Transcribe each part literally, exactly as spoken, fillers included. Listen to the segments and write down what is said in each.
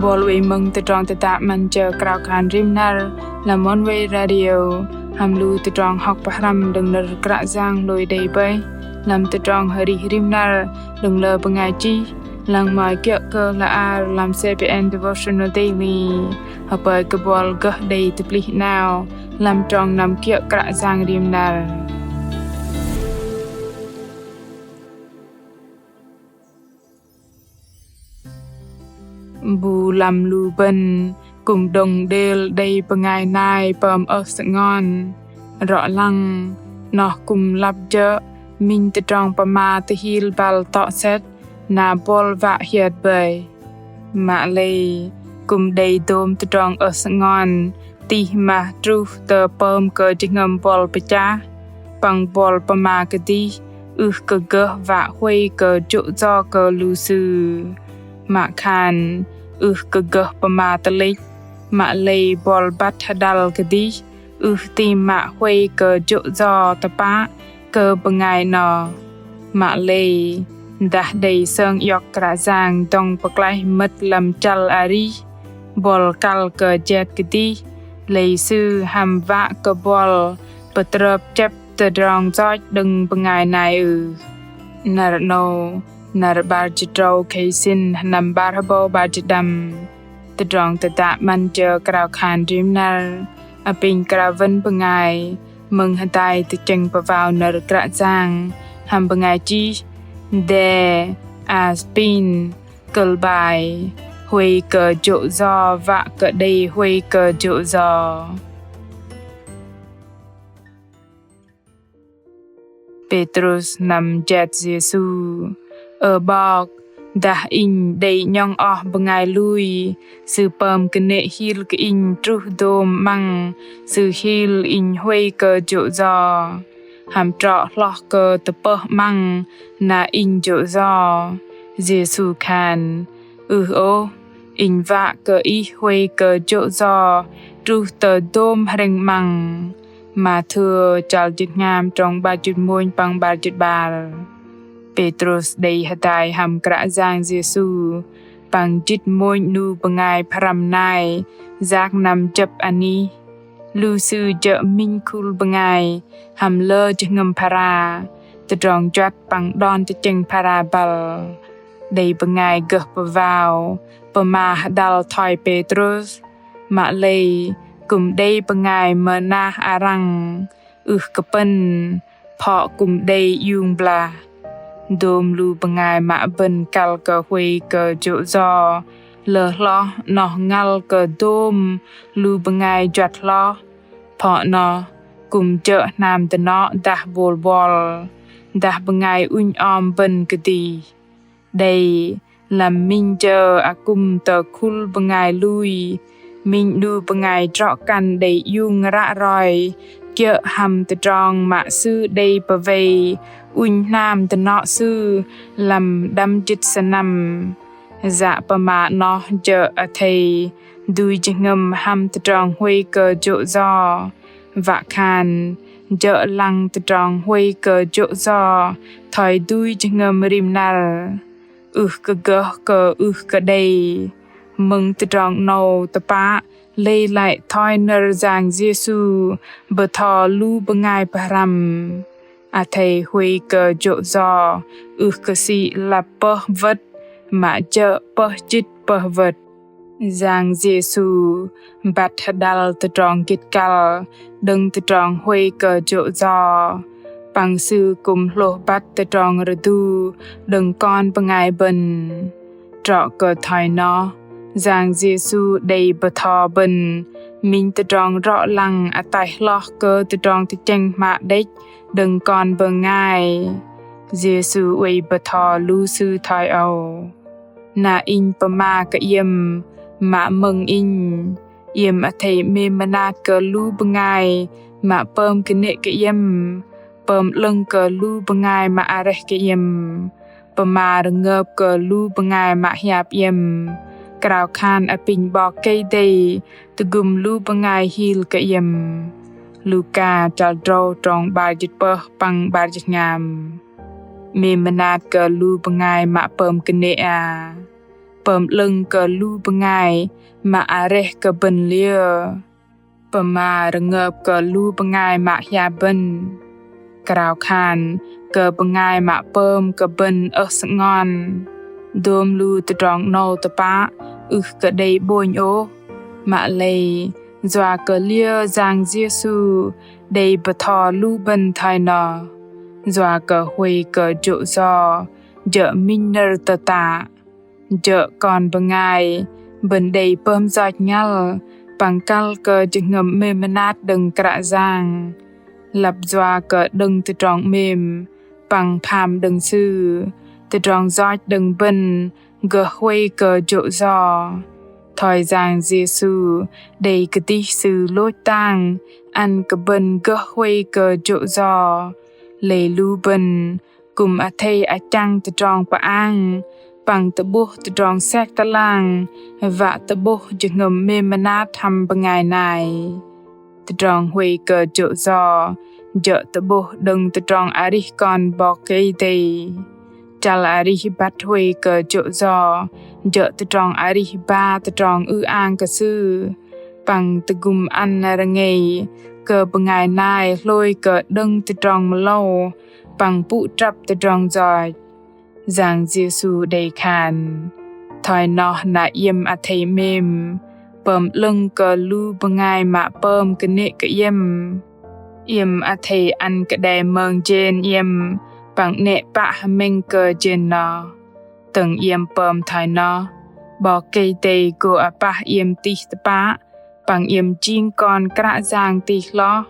Bol wei mơ̆ng tơdrong tơdă 'Măn Jơ Krao Khan Rim Năr lăm Oneway Radio, hăm lu tơdrong hŏk pơhrăm đơ̆ng nơ̆r Kră Yang hlôi đei bơih lăm tơdrong arih rim năr đơ̆ng lơ bơngai chih, lăng mă kiơ̆ kơ hla ar lăm C B N Devotional Daily. Hơpơi kơ bol gơh đei tơplih 'nao lăm trong năm kiơ̆ Kră Yang rim năr. Bu lăm lu bơ̆n kư̆m đơ̆ng đêl đei bơngai nai pơm ơh sơngon. Rŏ lăng, 'noh kư̆m lăp jơ̆ minh tơdrong pơma tơhil băl tŏ sĕt na bol wă hiơt bơih. Mă lei kư̆m đei dôm tơdrong ơh sơngon tih mah truh tơ pơm kơ jơhngơ̆m bol pơchah păng bol pơma kơdih ưh kơ gơh wă huay kơ jô̆ yo kơ lu sư. Mă khan ưh kơ gơh pơma tơlĕch, mă lei bol băt hơdăl kơdih ưh tim mă huay kơ jô̆ yo tơpă kơ bơngai 'noh. Mă lei dah đei sơng iŏk Kră Yang dŏng pơklaih mơ̆t lăm chăl arih, bol kăl kơ jet kơdih lei Sư hăm wă kơ bol pơtrơp chĕp tơdrong yoch đơ̆ng bơngai nai ưh? Năr 'nâu, năr 'bar jĭt tơdrâu khei sĭn, sơnăm 'bar hơbâu 'bar jĭt pơđăm. Tơdrong tơdă 'Măn Jơ Krao Khan Rim Năr apinh krao wơ̆n bơngai mơ̆ng hơdai tơchĕng pơwao nơ̆r Kră Yang hăm bơngai chih De Aspin, kơ̆l bai Huay kơ jô̆ yo, wă kơ đei huay kơ jô̆ yo. Pêtrus năm jet Yêsu: Ơ 'Bok, dah Inh đei 'nhŏng oh bơngai lui, sư pơm kơnê̆ hil kơ Inh truh dôm 'măng, sư hil Inh huay kơ jô̆ yo, hăm trŏ hloh kơ tơpơh 'măng na Inh jô̆ yo. Yêsu khan: Ưh ôh, Inh wă kơ ih huay kơ jô̆ yo truh tơ dôm hrĕng 'măng. Mathiơ chăl jĭt hngam, trong 'bar jĭt mônh păng 'bar jĭt 'bar. Pêtrus đei hơdai hăm Kră Yang Yêsu păng jĭt mônh 'nu bơngai pơhrăm nai yak năm jơ̆p anih. Lu sư jơ̆ minh khul bơngai hăm lơ jơhngơ̆m phara, tơdrong juăt păng đon tơchĕng phara băl. Đei bơngai gơh pơwao pơma hơdăl thoi Pêtrus, mă lei kư̆m đei bơngai mơnah arăng ưh kơ pơ̆n, phŏ kư̆m đei iung blah. Dôm lu bơngai mă bơ̆n kăl kơ huay kơ jô̆ yo lơ hloh, 'noh ngăl kơ dôm lu bơngai juăt hloh. Phŏ 'noh kư̆m jơ̆ hnam dơnŏ dah bôl bol, dah bơngai ŭnh ơm bơ̆n kơdih. Đei lăm minh jơ akŭm tơ khul bơngai lui, minh 'nu bơngai drŏ kăn đei iung ră roi kiơ̆ hăm tơdrong mă sư đei pơwei ŭnh hnam dơnŏ sư lăm đăm jĭt sơnăm. Yă pơma 'noh jơ̆ athei dui jơhngơ̆m hăm tơdrong huay kơ jô̆ yo. Wă khan jơ̆ lăng tơdrong huay kơ jô̆ yo thoi dui jơhngơ̆m rim năr, ưh kơ gơh kơ ưh kơ đei. Mơ̆ng tơdrong 'nâu tơpă lei lăi thoi nơ̆r Yang Yêsu bơtho lu bơngai pơhrăm. Athei huay kơ jô̆ yo ưh kơ sĭ lăp pơh wơ̆t, mă jơ̆ pơh jĭt pơh wơ̆t. Yang Yêsu băt hơdăl tơdrong gĭt kăl đơ̆ng tơdrong huay kơ jô̆ yo, păng Sư kư̆m hlôh băt tơdrong rơdu đơ̆ng kon bơngai bơ̆n. Trŏ kơ thoi noh, Yang Yêsu đei bơtho bơ̆n minh tơdrong rŏ lăng ataih hloh kơ tơdrong tơchĕng hmă đĕch đơ̆ng kon bơngai. Yêsu oei bơtho lu sư thoi âu: Na Inh pơma kơ iĕm mă mơ̆ng Inh, iĕm athei 'mêm mơnat kơ lu bơngai mă pơm kơnê̆ kơ iĕm, pơm 'lơ̆ng kơ lu bơngai mă areh kơ iĕm, pơma rơngơp kơ lu bơngai mă hiap iĕm, krao khan apinh 'Bok Kei-Dei tơgŭm lu bơngai hil kơ iĕm. Luka chăl drâu trong 'bar jĭt pơh păng 'bar jĭt hngam. 'Mêm mơnat kơ lu bơngai mă pơm kơnê̆ a? pơm 'lơ̆ng kơ lu bơngai mă areh kơ bơ̆n liơ. Pơma rơngơp kơ lu bơngai mă hiap bơ̆n. Krao khan kơ bơngai mă pơm kơ bơ̆n ơh sơngon. Dôm lu tơdrong 'nâu tơpă ưh kơ đei 'bônh ôh. Mă lei yua kơ liơ Yang Yêsu đei bơtho lu bơ̆n thoi noh? Yua kơ huay kơ jô̆ yo jơ̆ minh nơ̆r tơtă. Jơ̆ kon bơngai bơ̆n đei pơm yoch ngăl păng kăl kơ jơhngơ̆m 'mêm mơnat đơ̆ng Kră Yang. Lăp yua kơ đơ̆ng tơdrong 'mêm păng pham đơ̆ng Sư, tơdrong yoch đơ̆ng bơ̆n gơh huay kơ jô̆ yo. Thoi Yang Yêsu đei kơdih Sư lôch tang ăn kơ bơ̆n gơh huay kơ jô̆ yo. Lei lu bơ̆n kư̆m athei achăng tơdrong pơang păng tơ'bôh tơdrong sek tơlang wă tơ'bôh jơhngơ̆m 'mêm mơnat hăm bơngai nai. Tơdrong huay kơ jô̆ yo jơ̆ tơ'bôh đơ̆ng tơdrong arih kon 'Bok Kei-Dei. Chăl arih băt huay kơ jô̆ yo jơ̆ tơdrong arih ba tơdrong ư-ang kơ Sư păng tơgŭm ăn rơngei kơ bơngai nai hlôi kơ đơ̆ng tơdrong mơlâu păng pŭ trăp tơdrong yoch. Yang Yêsu đei khan: Thoi noh na iĕm athei 'mêm, pơm 'lơ̆ng kơ lu bơngai mă pơm kơnê̆ kơ iĕm. Iĕm athei ăn kơđe mơng jên iĕm păng 'nĕ pă hơmĕng kơ jên noh. Tơ̆ng iĕm pơm thoi noh, 'Bok Kei-Dei gô apah iĕm tih tơpă păng iĕm jing kon Kră Yang tih hloh.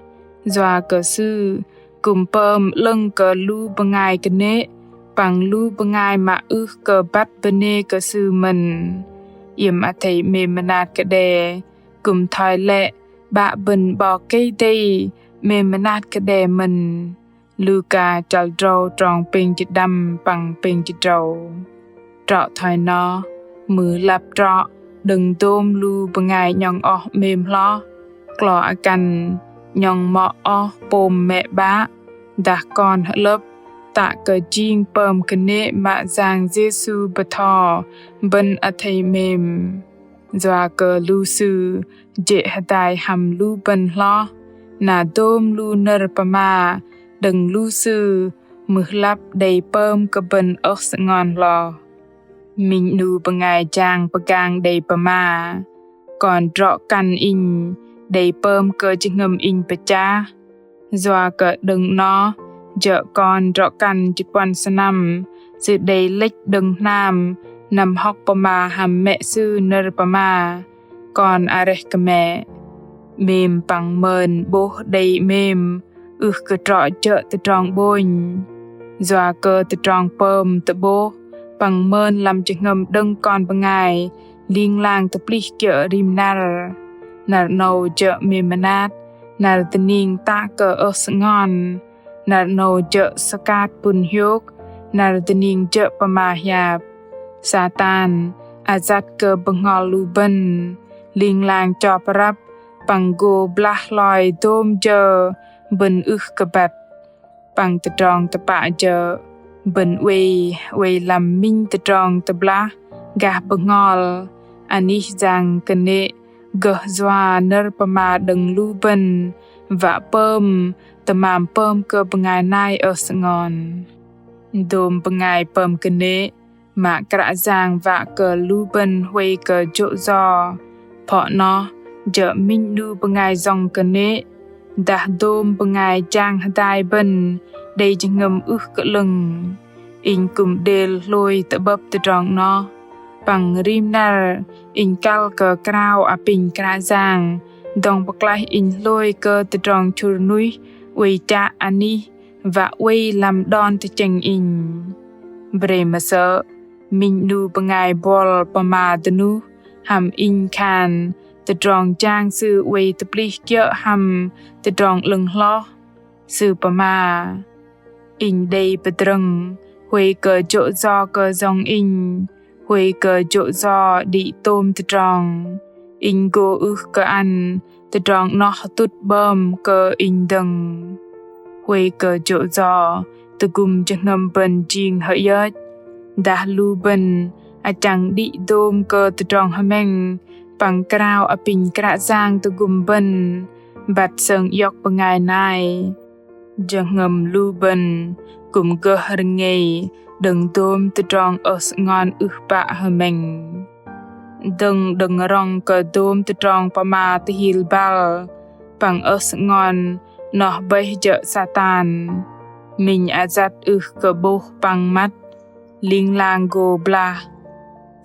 Yua kơ Sư kư̆m pơm 'lơ̆ng kơ lu bơngai kơnê̆ păng lu bơngai mă ưh kơ băt bơnê kơ Sư mơ̆n. Iĕm athei 'mêm mơnat kơđe kư̆m thoi lĕ 'Bă bơ̆n 'Bok Kei-Dei 'mêm mơnat kơđe mơ̆n. Luka chăl drâu trong pêng jĭt đăm păng pêng jĭt drâu. Trŏ thoi noh, mưh lăp trŏ đơ̆ng dôm lu bơngai 'nhŏng oh 'mêm hloh, klo akăn, 'nhŏng mŏ oh pôm mĕ 'bă dah kon hơlơ̆p, tă kơ jing pơm kơnê̆ mă Yang Yêsu bơtho bơ̆n athei 'mêm. Yua kơ lu sư jê̆ hơdai hăm lu bơ̆n hloh, na dôm lu nơ̆r pơma đơ̆ng lu sư mưh lăp đei pơm kơ bơ̆n ơh sơngon hloh. Minh 'nu bơngai jang pơgang đei pơma: Kon drŏ kăn inh đei pơm kơ jơhngơ̆m inh pơchah. Yua kơ đơ̆ng noh, jơ̆ kon drŏ kăn jĭt puăn sơnăm, sư đei lĕch đơ̆ng hnam năm hŏk pơma hăm mĕ sư nơ̆r pơma: Kon areh kơ mĕ. 'Mêm păng mơn 'bôh đei 'mêm, ưh kơ trŏ jơ̆ tơdrong 'bônh. Yua kơ tơdrong pơm tơ'bôh păng mơn lăm jơhngơ̆m đơ̆ng kon bơngai ling lang tơplih kiơ̆ rim năr. Năr 'nâu jơ̆ 'mêm mơnat, năr dơning tă kơ ơh sơngon. Năr 'nâu jơ̆ sơkat pŭn hiôk, năr dơning jơ̆ pơma hiap. Satan ayăt kơ bơhngol lu bơ̆n, ling lang chŏp răp, păng gô blah hloi dôm jơ bơ̆n ưh kơ băt. Păng tơdrong tơpă jơ̆ bơ̆n oei, oei lăm minh tơdrong tơblah gah bơhngol, anih jang kơnê̆ gơh yua nơ̆r pơma đơ̆ng lu bơ̆n, wă pơm tơmam pơm kơ bơngai nai ơh sơngon. Dôm bơngai pơm kơnê̆ mă Kră Yang wă kơ lu bơ̆n huay kơ jô̆ yo. Phŏ noh jơ̆ minh 'nu bơngai yŏng kơnê̆ dah dôm bơngai jang hơdai bơ̆n đei jơhngơ̆m ưh kơ 'lơ̆ng. Inh kư̆m đêl hlôi tơ'bơ̆p tơdrong noh. Păng rim năr inh kăl kơ krao apinh Kră Yang dŏng pơklaih inh hlôi kơ tơdrong chŭr nuih oei chă anih wă oei lăm đon tơchĕng inh. Bre mơsơ̆, minh 'nu bơngai bol pơma dơnuh hăm inh khan tơdrong jang sư oei tơplih kiơ̆ hăm tơdrong 'lơ̆ng hloh. Sư pơma: Inh đei pơdrơ̆ng huay kơ jô̆ yo kơ yŏng inh, huay kơ jô̆ yo đĭ tôm tơdrong. Inh gô ưh kơ ăn tơdrong 'noh hơtŭt 'bơm kơ inh dơ̆ng. Huay kơ jô̆ yo tơgŭm jơhngơ̆m bơ̆n jing hơiơch, dah lu bơ̆n Achăng đĭ dôm kơ tơdrong hơmĕng păng krao apinh Kră Yang tơgŭm bơ̆n băt sơng iŏk bơngai nai. Jơhngơ̆m lu bơ̆n kư̆m gơh rơngei đơ̆ng dôm tơdrong ơh sơngon ưh pă hơmĕng. Dơ̆ng đơ̆ng rŏng kơ dôm tơdrong pơma tơhil băl păng ơh sơngon noh bơih jơ̆ Satan. Minh ayăt ưh kơ 'bôh păng măt, ling lang gô blah,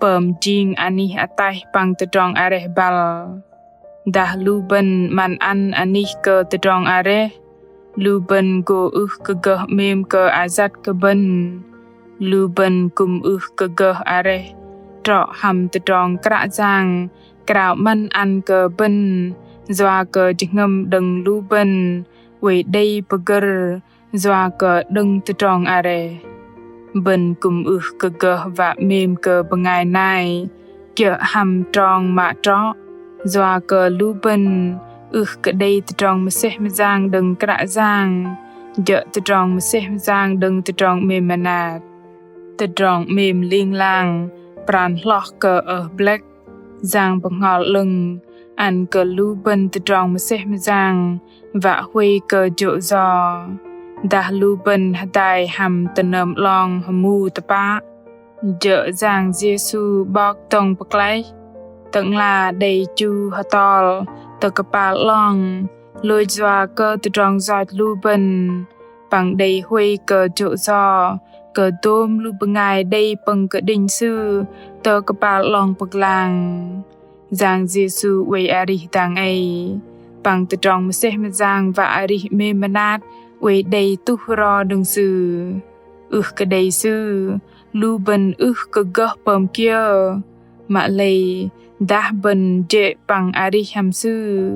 pơm jing anih ataih păng tơdrong areh băl. Dah lu bơ̆n 'măn ăn anih kơ tơdrong areh, lu bơ̆n gô ưh kơ gơh 'mêm kơ ayăt kơ bơ̆n. Lu bơ̆n kư̆m ưh kơ gơh areh trŏ hăm tơdrong Kră Yang krao 'măn ăn kơ bơ̆n, yua kơ jơhngơ̆m đơ̆ng lu bơ̆n oei đei pơgơ̆r yua kơ đơ̆ng tơdrong areh. Bơ̆n kư̆m ưh kơ gơh wă 'mêm kơ bơngai nai kiơ̆ hăm trong mă trŏ, yua kơ lu bơ̆n ưh kơ đei tơdrong mơsêh mơyang đơ̆ng Kră Yang, jơ̆ tơdrong mơsêh mơyang đơ̆ng tơdrong 'mêm mơnat. Tơdrong 'mêm ling lang pran hloh kơ ơh blĕk, Yang Bơhngol 'Lơ̆ng ăn kơ lu bơ̆n tơdrong mơsêh mơyang wă huay kơ jô̆ yo. Dah lu bơ̆n hơdai hăm tơnơm 'long hơmu tơpă, jơ̆ Yang Yêsu 'Bok dŏng pơklaih, Tơ'ngla đei chu hơtol tơ kơpal 'long, lôch yua kơ tơdrong yoch lu bơ̆n, păng đei huay kơ jô̆ yo kơ dôm lu bơngai đei pơ̆ng kơđinh Sư tơ kơpal 'long pơglang. Yang Yêsu oei arih dang ei, păng tơdrong mơsêh mơyang wă arih 'mêm mơnat oei đei tuh ro đơ̆ng Sư. Ưh kơ đei Sư, lu bơ̆n ưh kơ gơh pơm kiơ. Mă lei, dah bơ̆n jê̆ păng arih hăm Sư,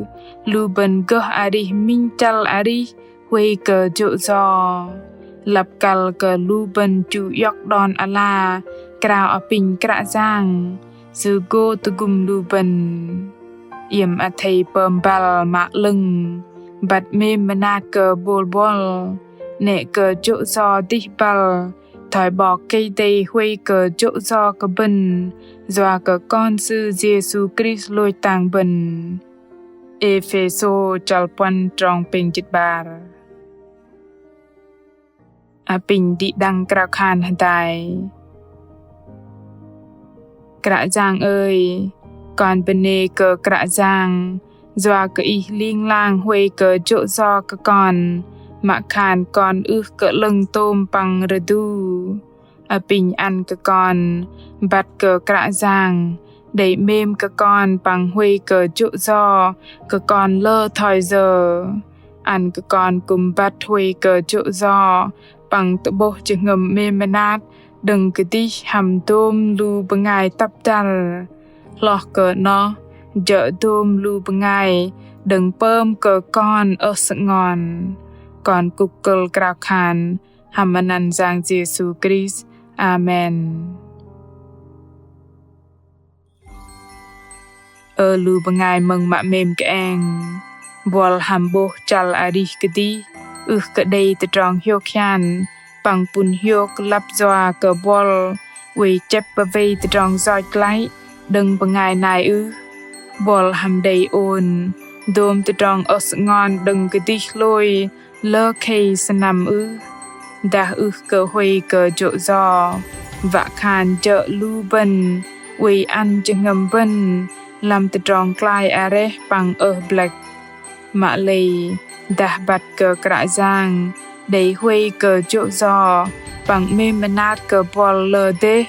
lu bơ̆n gơh arih minh chăl arih huay kơ jô̆ yo. Lăp kăl kơ lu bơ̆n chu iŏk đon ala krao apinh Kră Yang, Sư gô tơgŭm lu bơ̆n. Iĕm athei pơm băl mă 'lơ̆ng băt 'mêm mơnat kơ bôl buăl, 'nĕ kơ jô̆ yo dih băl thoi 'Bok Kei-Dei huay kơ jô̆ yo kơ bơ̆n yua kơ Kon Sư Yêsu Krist lôch tang bơ̆n. Êphêsô chăl puăn trong pêng jĭt 'bar. Apinh đĭ đăng krao khan hơdai. Kră Yang ơi, kon bơnê kơ Kră Yang yua kơ Ih ling lang huay kơ jô̆ yo kơ kon, mă khan kon ưh kơ 'lơ̆ng tôm păng rơdu. Apinh ăn kơ kon băt kơ Kră Yang đei 'mêm kơ kon păng huay kơ jô̆ yo kơ kon lơ thoi yơ. Ăn kơ kon kư̆m băt huay kơ jô̆ yo păng tơ'bôh jơhngơ̆m 'mêm mơnat đơ̆ng kơdih hăm dôm lu bơngai tăp dăr. Hloh kơ noh, jơ̆ dôm lu bơngai đơ̆ng pơm kơ kon ơh sơngon. Kon kŭk kơ̆l krao khan hăm anăn Yang Yêsu Krist. Amen. Ơ lu bơngai mơ̆ng mă 'mêm kơeng, buăl hăm 'bôh chăl arih kơdih ưh kơ đei tơdrong hiôk hian păng pŭn hiôk lăp yua kơ buăl oei chĕp pơwei tơdrong yoch glăi đơ̆ng bơngai nai ưh? Buăl hăm đei ôn dôm tơdrong ơh sơngon đơ̆ng kơdih hlôi lơ khei sơnăm ưh? Dah ưh kơ huay kơ jô̆ yo, wă khan jơ̆ lu bơ̆n oei ăn jơhngơ̆m bơ̆n lăm tơdrong klai areh păng ơh blĕk. Mă lei, dah băt kơ Kră Yang đei huay kơ jô̆ yo păng 'mêm mơnat kơ buăl lơ dêh,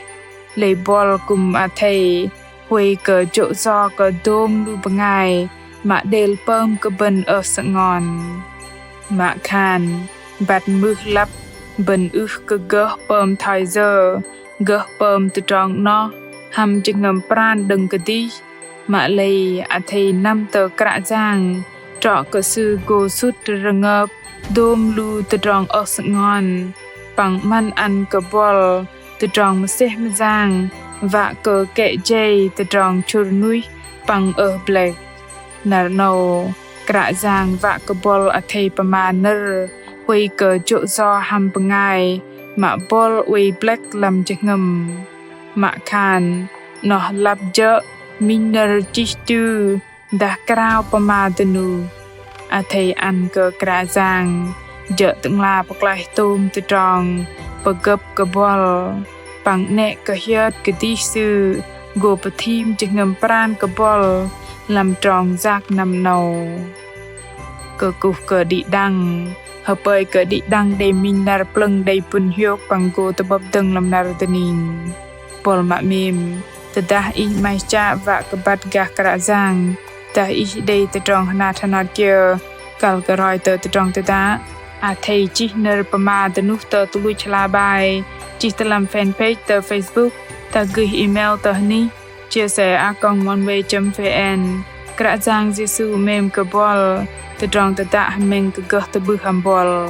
lei buăl kư̆m athei huay kơ jô̆ yo kơ dôm lu bơngai mă đêl pơm kơ bơ̆n ơh sơngon. Mă khan băt mưh lăp bơ̆n ưh kơ gơh pơm thoi yơ, gơh pơm tơdrong 'noh hăm jơhngơ̆m pran đơ̆ng kơdih. Mă lei athei năm tơ Kră Yang, trŏ kơ Sư gô sŭt rơngơp dôm lu tơdrong ơh sơngon, păng 'măn ăn kơ buăl tơdrong mơsêh mơyang, wă kơ kĕ jei tơdrong chŭr nuih păng ơh blĕk. Năr 'nâu, Kră Yang wă kơ buăl athei pơma nơ̆r huay kơ jô̆ yo hăm bơngai mă buăl oei blĕk lăm jơhngơ̆m. Mă khan, noh lăp jơ̆ minh nơ̆r chih chư dah krao pơma dơnuh. Athei ăn kơ Kră Yang jơ̆ Tơ'ngla pơklaih tôm tơdrong pơgơ̆p kơ buăl, păng 'nĕ kơ hiơt kơdih Sư gô pơthim jơhngơ̆m pran kơ buăl lăm trong yak năm 'nâu. Kơkuh kơ đĭ đăng, hơpơi kơ đĭ đăng đei minh năr plơ̆ng đei pŭn hiôk păng gô tơ'bơ̆p dơ̆ng lăm năr dơning. Buăl mă 'mêm, tơdah ih 'maih chă wă kơ băt gah Kră Yang, dah ih đei tơdrong hơnat hơnat kiơ kăl kơ roi tơ tơdrong tơdă, athei chih nơ̆r pơma dơnuh tơ tơluch hla bơar, chih tơ lăm fanpage tơ Facebook, dah gơih email tơ hơnih chia sẻ a còng oneway chấm vn. Kră Yang Yêsu 'mêm kơ buăl, tơdrong tơdă hơmĕng kơ gơh tơ'bưh hăm buăl.